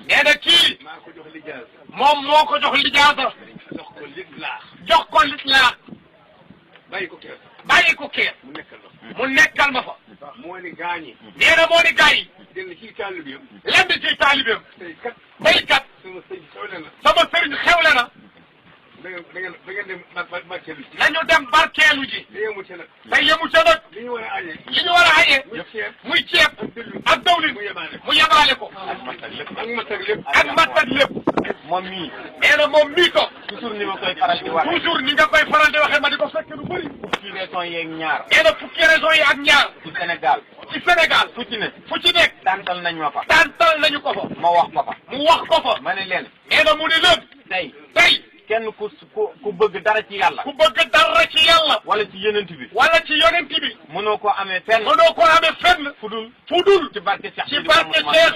nee na kii maa ko jox lijaasa moom moo ko jox lijaasa jox ko litlaax jox ko litlaax bàyyi ko kees bàyyi ko kees mu nekkal ma fa moo ni gaañi nee na moo ni gars yi denn ci taalibeem lenn ci taalibeem tey kat baykat sama sëñ xewle na sama sëriñ xewle na da ngeen dem barkeelu ci nañu dem barkeelu ji te yemu ca nag te yemu ca nag li ñu war a añee li ñu war a añee muy ceeb muy ceeb ak dawlin mu yemaale ko ak matt ak lépp ak matt ak lépp moom mii nee na moom mii ko toujours ni ma koy faral di waxee toujours ni nga koy faral di waxee ma di ko fekk lu bëri fukki régions yeeg ñaar nee na fukki régions yi ak ñaar ci Sénégal fu ci nekk tàntal nañ ma fa tàntal nañu ko fa ma wax ko fa mu wax ko fa ma ne leen nee na mu ne leen tey kenn ku bëgg dara ci yàlla ku bëgg dara ci yàlla wala ci yonent bi wala ci yonent bi mënoo ko amee fenn fudul ci barke Cheikh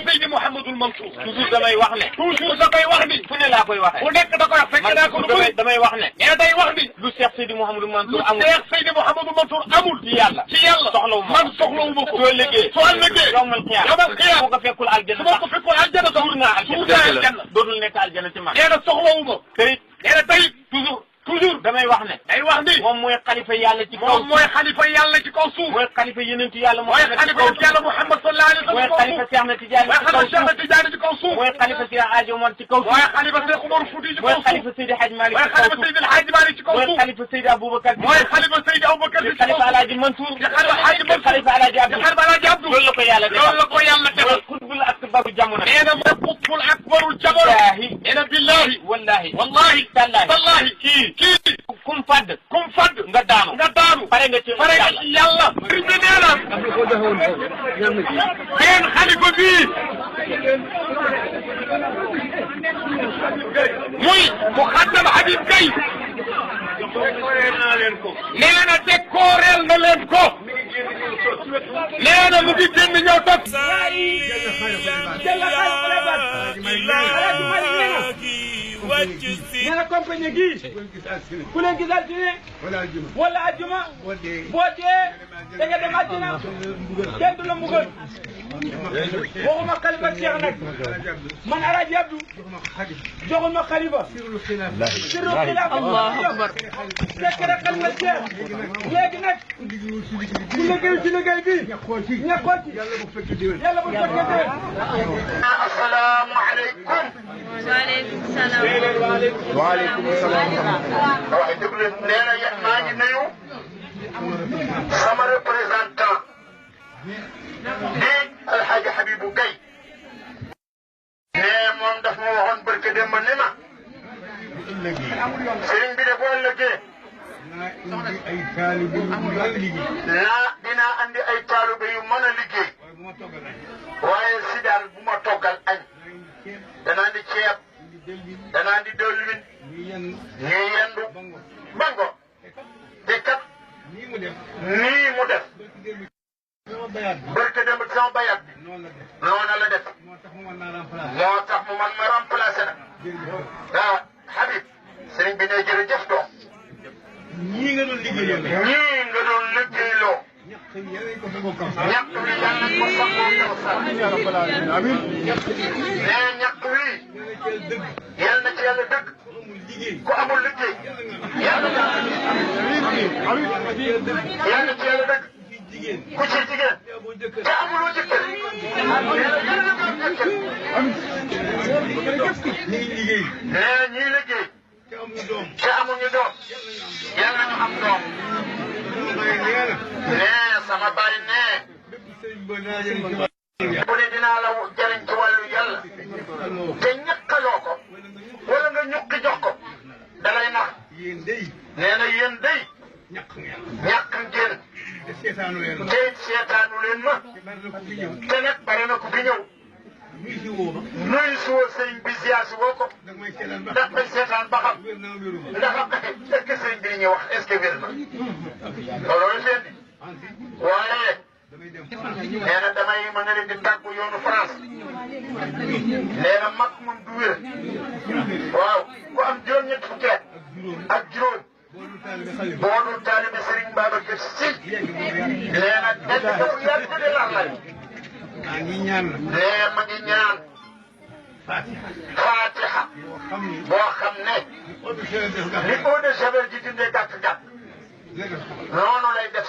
Seydi Mouhamadoul Mansour toujours damay wax ne toujours da koy wax ni fu ne laa koy waxee fu nekk da koy wax fekk naa ko lu bëri damay wax ne nee day wax ni lu Cheikh Seydi Mouhamadoul Mansour lu amul Cheikh Seydi Mouhamadoul Mansour amul ci yàlla soxlawu ma man soxlawu ma ko soo liggéey yomal xiyaam boo ko fekkul aljana boo ko fekkul aljana suur naa aljana dootul nekk aljana ci man nee na soxlawu ma tey nee na tey toujours damay wax ne day wax ni moom mooy xalifa yàlla ci kaw moom mooy xalifa yàlla ci kaw suuf mooy xalifa yenentu yàlla mooy xalifa yàlla Muhammad sallallahu alayhi wa sallam mooy xalifa Cheikh na Tidiane mooy xalifa Cheikh na Tidiane ci kaw suuf mooy xalifa Cheikh Hadji Omar ci kaw suuf mooy xalifa Cheikh Omar Fouti ci kaw mooy suuf xalifa Seydi Hadji Malick mooy xalifa Seydi Hadji Malick ci kaw suuf mooy xalifa Seydi Aboubacar mooy xalifa Seydi Aboubacar ci kaw suuf xalifa Alaaji Mansour di xalifa Hadji Mansour xalifa Alaaji Abdou di xalifa Alaaji Abdou loolu la ko yàlla defal loolu la ko yàlla defal xutbul akbaru jamono nee na mooy xutbul akbarul jamono nee na billahi wallahi tallahi kii kum fadd nga daanu pare nga ci yàlla sëriñ bi nee na seen xalifa bii muy Muxaddam Habib Gaye nee na décoreel na leen ko nee na mu ngi génn ñëw toog nee na compagnie gii ku leen gis altine wala ajjuma boo dee da nga dem àddina kenn du la mbugal waxuma xalifa Cheikh nag man Alaaji Abdou joxuma xalifa sirru xilaafa Allahu akbar fekk rek xalifa Cheikh léegi nag ku liggéey ci liggéey bi ñàkkoo ci yàlla bu fekkee déwén assalaamu aleykum waaleykum salaam. waaleykum salaam. waaye déglu leen nee na yéen maa ngi nuyu sama représentant di Alhaji Habibou Gaye nee moom daf ma waxoon barke démb ni ma sëriñ bi de boo ëllëgee dinaa andi ay taalibe yu mën a liggéey waaye si daal bu ma toggal añ danaa di ceeb danaa di dëwlin ñuy yendu bango te kat nii mu def barke démb sama bayat bi noona la def moo tax mu man ma remplacé nag Habib sëriñ bi ne jërëjëf doom ñii nga doon liggéeyloo ñàkk bi yàlla ko sangoo yow sax nee ñàkk wi yal na ci yàlla dëgg ku amul liggéey yàlla na ci yàlla dëgg ku ci jigéen te amuloo jëkkër nee ñii liggéey te amuñu doom yàlla ñu am doom nee sama baay nee bu ne dinaa la jëriñ ci wàllu yàlla te ñàkkaloo ko wala nga ñukki jox ko dalay nax nee na yéen day ñàkk ngeen te seetaanu leen ma te nag bare na ku fi ñëw nuyu si woo sëriñ bi ziyaasi woo ko ndax may seetaan ba xam ndax est-ce que sëriñ bi li ñuy wax est-ce que wér na looloo leen di waaye nee na damay mën na leen di tàggu yoonu France nee na mag moom du wér waaw ku am juróom-ñetti fukki at ak juróom boo dul taalibe Serigne Babacar Sy nee na benn dafa yàgg de lax lay nee ma ngi ñaan fatiha boo xam ne ni eau de javel ji dindee gàtt-gàtt noonu lay def